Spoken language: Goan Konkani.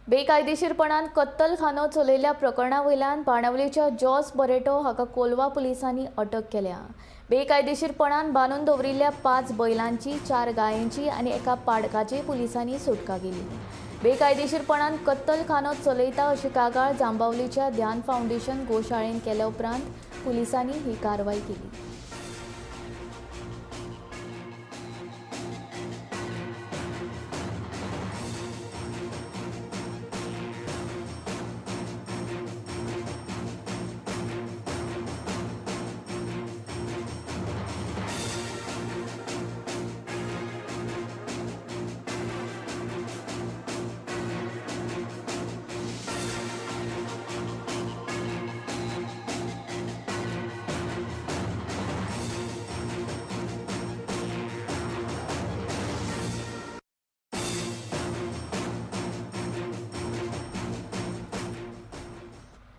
बेकायदेशीरपणान कत्तलखानो चलयल्ल्या प्रकरणा वयल्यान बाणावलेच्या जॉस बरेटो हाका कोलवा पुलिसांनी अटक केल्या. बेकायदेशीरपणान बांदून दवरिल्ल्या 5 बैलांची, 4 गायांची आनी एका पाडकाची पुलिसांनी सुटका केली. बेकायदेशीरपणान कत्तलखानो चलयता अशी कागाळ जांबावलीच्या ध्यान फावंडेशन गोशाळेन केल्या उपरांत पुलिसांनी ही कारवाय केली.